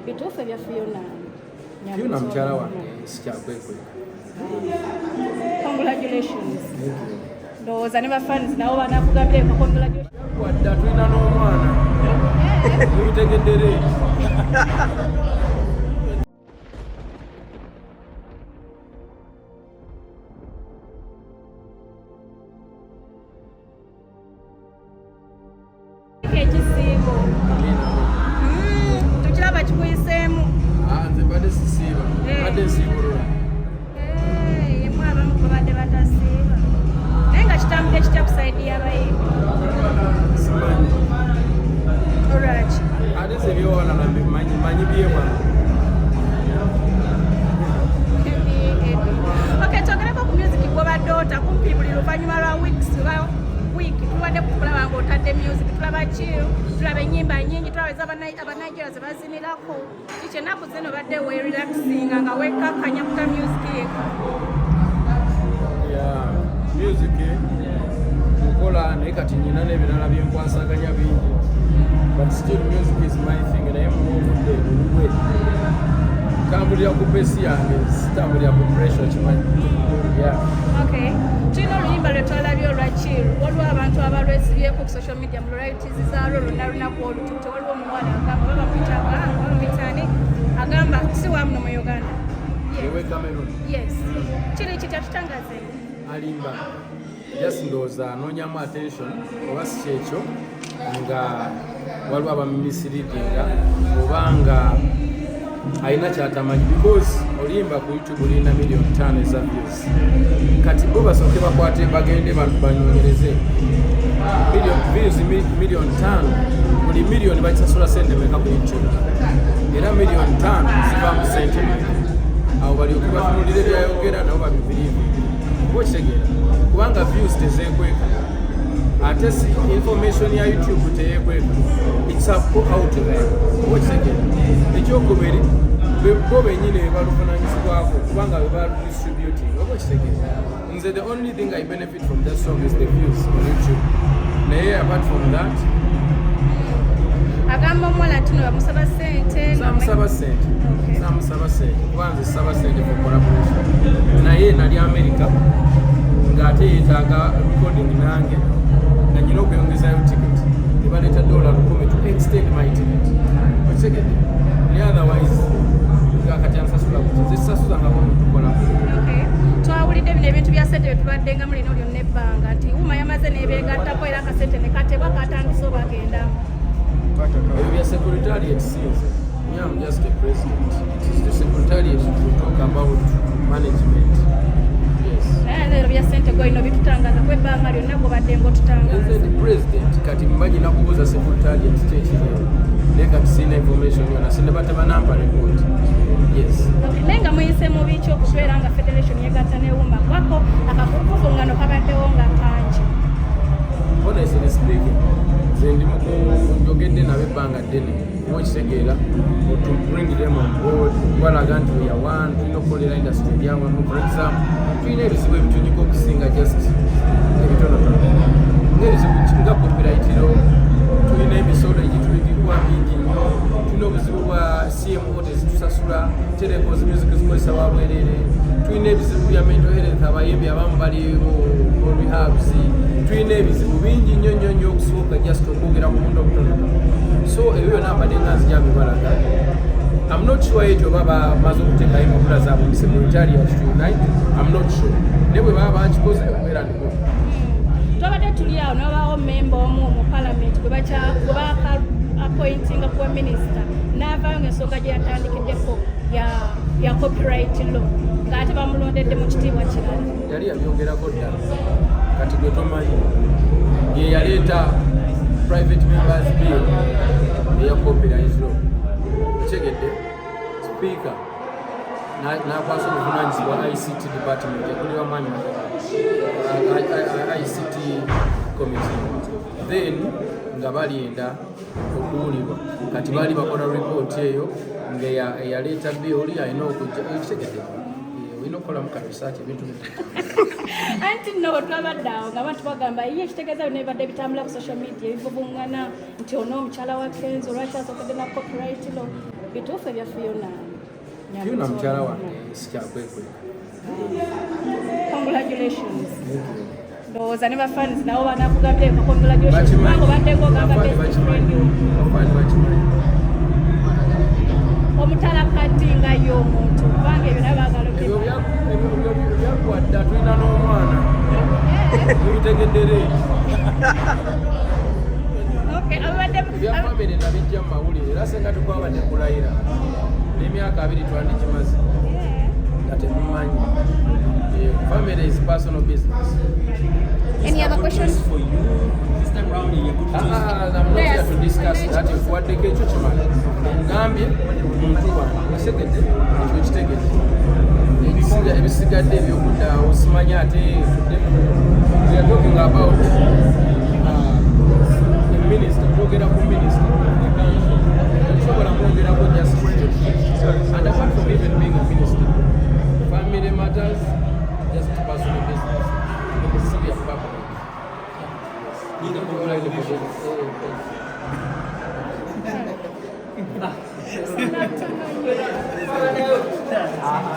Bituufu ebya Fiona? Fiona mukyala wange, sikyakwekweka. Congratulations. Ndowooza ne bafans nabo banakugambira congratulations. Wadda tulina n'omwana, mubitegeddere. Ekisiibo tukiraba kikuyiseemu. Ah, nze mbadde sisiiba, mbadde nsiibulula. Yemu abamu babadde batasiiba, naye nga kitambudde kitya ku side y'abayimbi? Simanyi. Olwaki? Ate nze ebyewalala mbimanyi, manyi byewala. Okay, twogereko ku music gwobadde ota kumpi buli luvannyuma lwa weeks oba week. Tubadde kukulaba nga otadde music, tulaba chill, tulaba ennyimba nyingi, tulaba ez'Abanigeria ze bazinirako. Kiki ennaku zino badde weerelaxinga nga wekkakkanya kuta music yeka? Yeah, music nkola, naye kati nyina n'ebirala byenkwasaganya bingi, but still music is my thing. Naye muobudde obubwe ntambulira ku pace yange, sitambulira ku pressure, kimanyi, yeah. Okay, tulina oluyimba lwe twalabye olwa chill. Waliwo abantu abalwesibyeko ku social media mu royalties zaalwo lwonna lunaku olututte. Waliwo omuwala agamba baba bamuyitani, agamba si wa muno mu Uganda. Yes. Ewe Cameroon. Yes, kiri kitya? Tutangaze. Alimba, just ndowooza anoonyamu attention, oba si kyekyo nga waliwo abamumisleadinga, oba nga alina kyatamanyi, because oluyimba ku YouTube lulina miliyoni 5 eza views. Kati bo basooke bakwate bagende banoonyereze views miliyoni 5, buli miliyoni bakisasula sente meka ku YouTube, era miliyoni 5 zivaamu sente meka? Awo balyoke batunulire byayogera nabo babibiriivu, oba okitegeera, kubanga views tezeekweka, ate si information ya YouTube teyekweka, it's up out there, oba okitegeera. Ekyokubiri, bo benyini bebaluvunanyizibwako kubanga bebaludistributing, oba okitegeera. Nze the only thing I benefit from that song is the views on YouTube, naye apart from that Agamba omuwala nti no bamusaba sente. Samusaba sente. Samusaba sente kuba nze saba sente for collaboration, naye nali America ng'ate yeetaaga recording nange nga nyina okweyongezayo ticket, nebaleeta $1,000 to extend my ticket, okitegedde? Naye otherwise nga kati ansasula kuti nze sisasuzangako muntu kola. Okay. Twawulidde bino ebintu bya sente byetubaddengamu lino lyonna ebbanga nti UMA yamaze n'ebeegattako, era akasente ne katebwa katandise obagendamu. Ebyo bya secretariat sinze. Me, I'm just a president. It is the secretariat to talk about management, yes. Naye leero bya sente gwolina obitutangaza kuba ebbanga lyonna gwobadde nga Nze otutangaza. ndi president, kati mba nyina kubuuza secretariat kyekiriyo, naye kati sirina information yona, sinaba, tebanampa report, yes. Okay, naye nga muyise mu biki okubeera nga federation yegatta ne UMA kwako akakuvuvungano kabaddewo nga kangi? Honestly speaking, nze ndi njogedde nabo ebbanga ddene, oba okitegeera, to bring them on board, kubalaga nti we are one, tulina okukolera industry eryawamu. For example, tulina ebizibu ebitunyika okusinga just ebitonotono, ngaebizibu nga copyright law, tulina emisolo egitubikibwa mingi nnyo, tulina obuzibu bwa CMO tezitusasula, telecos music zikozesa wabwerere, tulina ebizibu bya mental health, abayimbi abamu bali mu rehabs, tulina ebizibu bingi nnyo nnyo nnyo okusooka just okwogera ku buntu obutonotono. So ebyo byonna mbadde nga nzija bibalaga. I'm not sure ekyo oba bamaze okuteekayo empapula zaabwe mu secretariat to unite, I'm not sure, naye bwe baba bakikoze obeera ndiko. Twabadde tuli awo nabaawo memba omu mu palamenti gwe baka appointinga kuba minisita, n'avaayo ng'ensonga gye yatandikiddeko ya copyright law, ng'ate bamulondedde mu kitiibwa kirala. Yali yabyogerako ddala, kati gwe tomanyi ye yaleeta private members bill eya copyright law, okitegedde? Speaker n'akwasa obuvunanyizibwa ICT department ekulirwa mwami ICT committee, then nga balinda okuwulirwa. Kati baali bakola report eyo nga eyaleeta bill oli alina okujja, okitegedde? Olina okukolamu ka research ebintu bino. Anti nno bwe twabadde awo nga abantu bagamba ye ekitegeeza byonna bibadde bitambula ku social media ebivuvungana nti ono omukyala wa Kenzo lwaki asookedde na copyright law. Bituufu ebya Fiona? Fiona mukyala wange, sikyakwekweka. Congratulations. Ndowooza ne bafans nabo banakugambyeko congratulations, kubanga obaddeko ogamba best friend wo. Bafaani bakimanyi. Omutala kati nga ye omuntu, kubanga ebyo nabo baagala. Ebyo byaggwa dda, tulina n'omwana, mubitegedde. Okay, abadde Ebya family nabijja mu mawulire, era senga tukwabadde kulayira n'emyaka 20 twandikimaze nga temumanyi. Family is personal business. Any other questions? For you, this time round, in your good Ah, news. ah, I'm not here to discuss that. Nkuwaddeko ekyo kimala, ngambye muntu wange, otegedde ekyo, kitegedde. Ebisigadde ebyokudda osimanya ate we are talking about the minister, twogera ku minister, the council tetusobola mwogerako just ekyo. And apart from even being a minister, family matters, just personal business, si bya public. Nina congratulations. Thank you.